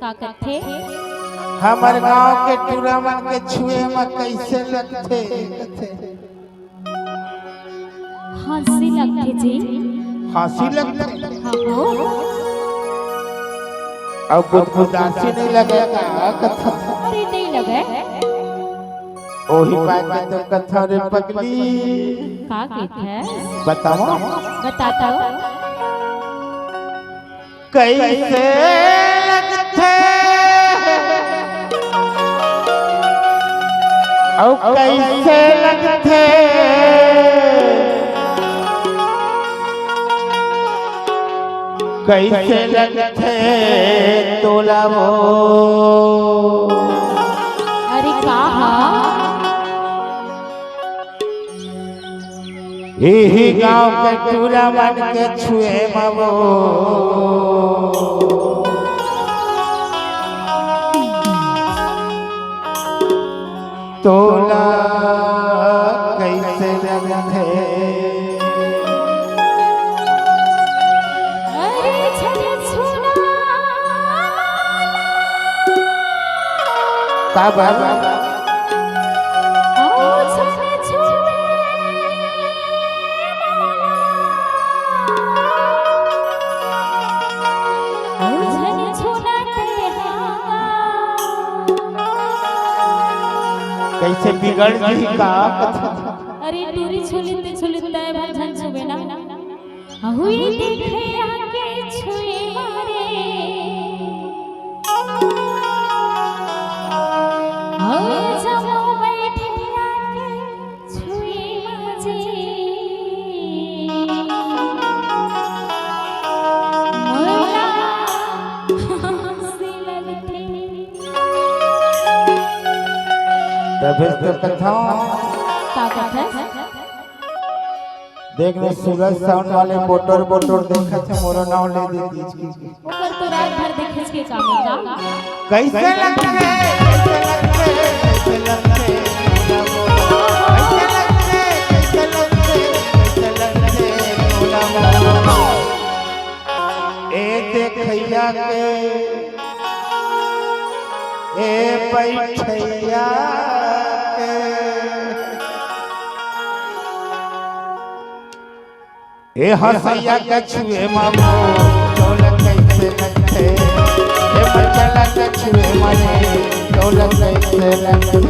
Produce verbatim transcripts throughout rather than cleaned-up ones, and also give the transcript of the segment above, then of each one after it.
का कथे? हमर गांव के टूरा मन के छुए म कइसे लगथे? हंसी लगथे जी। हंसी लगथे? हाँ हो। अउ गुदगुदासी नइ लगे का कथा? अरे नइ लगे। ओही बात के तो कथा रे पगली। का कथे? बताओ। बता तो। कइसे लगथे? अउ कइसे लगथे? कइसे लगथे तोला वो? अरे का हा? इही गांव के टूरा मन के छुए म वो तोला कइसे लगथे? अरे छुना। का बात? कइसे बिगड़ जही का? अरे टूरी छुलित छुलित तय भर झन छुबे ना। हुई देखे आके छुए मारे। हुई जब बैठे आके छुए मारे। मोला हंसी लगथे। तभे तो कथा। का कथा? देख रे, सूरज साउंड वाले बोटर बोटर देखत हे, मोरो नाव ले दे दीज की। ओकर तो रात भर देखे के काम हे का? कइसे लगथे, कइसे लगथे, कइसे लगथे, कइसे लगथे, कइसे लगथे, कइसे लगथे, ए देखइया के, ए बैठइया के। ए हंसइया के छुए म मोर तोला कइसे लगथे? ए मचला के छुए म रे तोला कइसे लगथे?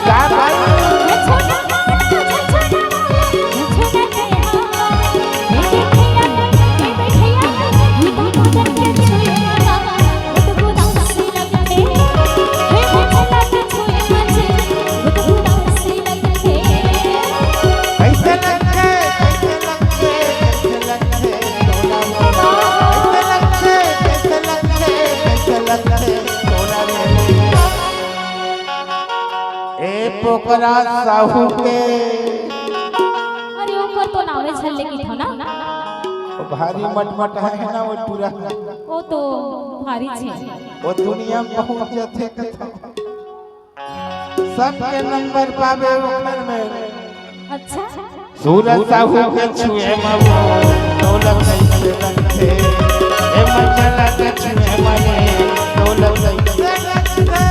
का भाई? कइसे लगथे, कइसे लगथे, कइसे लगथे, तोला मोला। कइसे लगथे, कइसे लगथे, कइसे लगथे, तोला मोला। ए पोकरा साहू के। अरे ओकर तो नामे झन ले किथो ना। वो भारी मटमट हे ना वो टूरा। वो तो भारी छे। वो दुनिया में पहुंच जाथे कथा। सबके नंबर पावे ओकर में। अच्छा। सूरज साहू के छुए म वो तोला कइसे लगथे? ए मचला के छुए म रे तोला कइसे लगथे?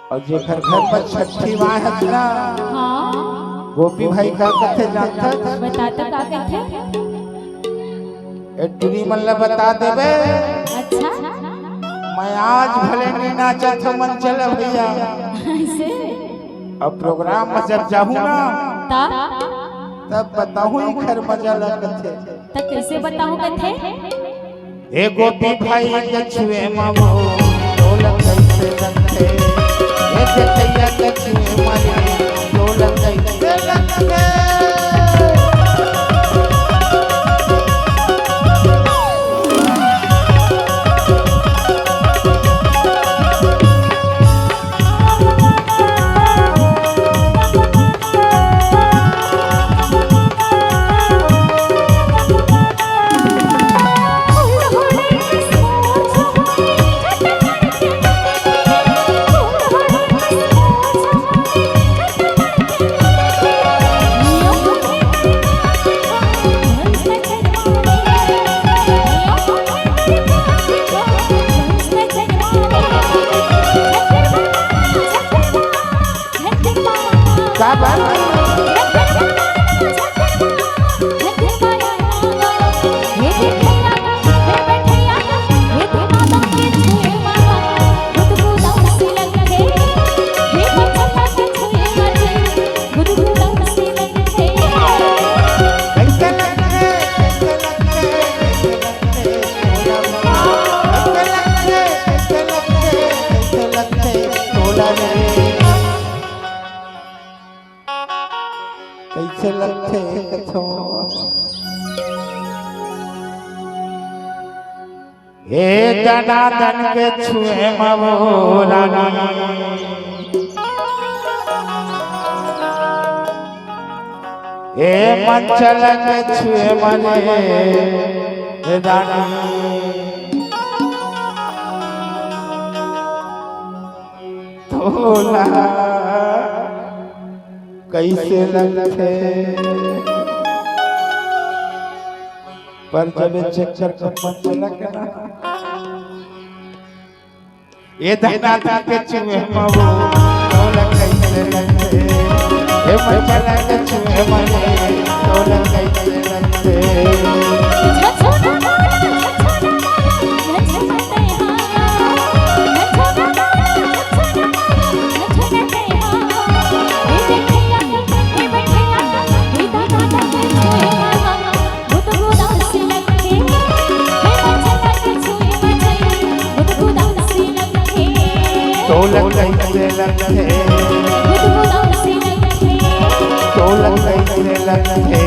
अउ जेकर घर म छट्ठी माय हस ना, हाँ। गोपी भाई का कथे जानथस? बता तो का कथे? ए टूरी मन ला बता देबे। अच्छा। मैं आज भले नइ नाचत हंव, मन चला भइया। अइसे? अब प्रोग्राम में जब जाहूं ना, ता? तब बताहूं एकर मजा लगथे। त कइसे बताहूं कथे? ए गोपी भाई के छुए मा वो तोला कइसे लगथे? ए जतैया के छुए मा रे तोला कइसे लगथे? का बात? कइसे लगथे कथो? हे दनादन के छुए मा वो रानी, हे मंचल के छुए मा रे रानी, तोला कइसे लगथे? पर जब चक्कर कपन लग ना, ए दनादन के छुए मा वो तोला कइसे लगथे? ए मंचल के छुए मा रे तोला कइसे लगथे? तोला कइसे लगथे? तोला कइसे लगथे?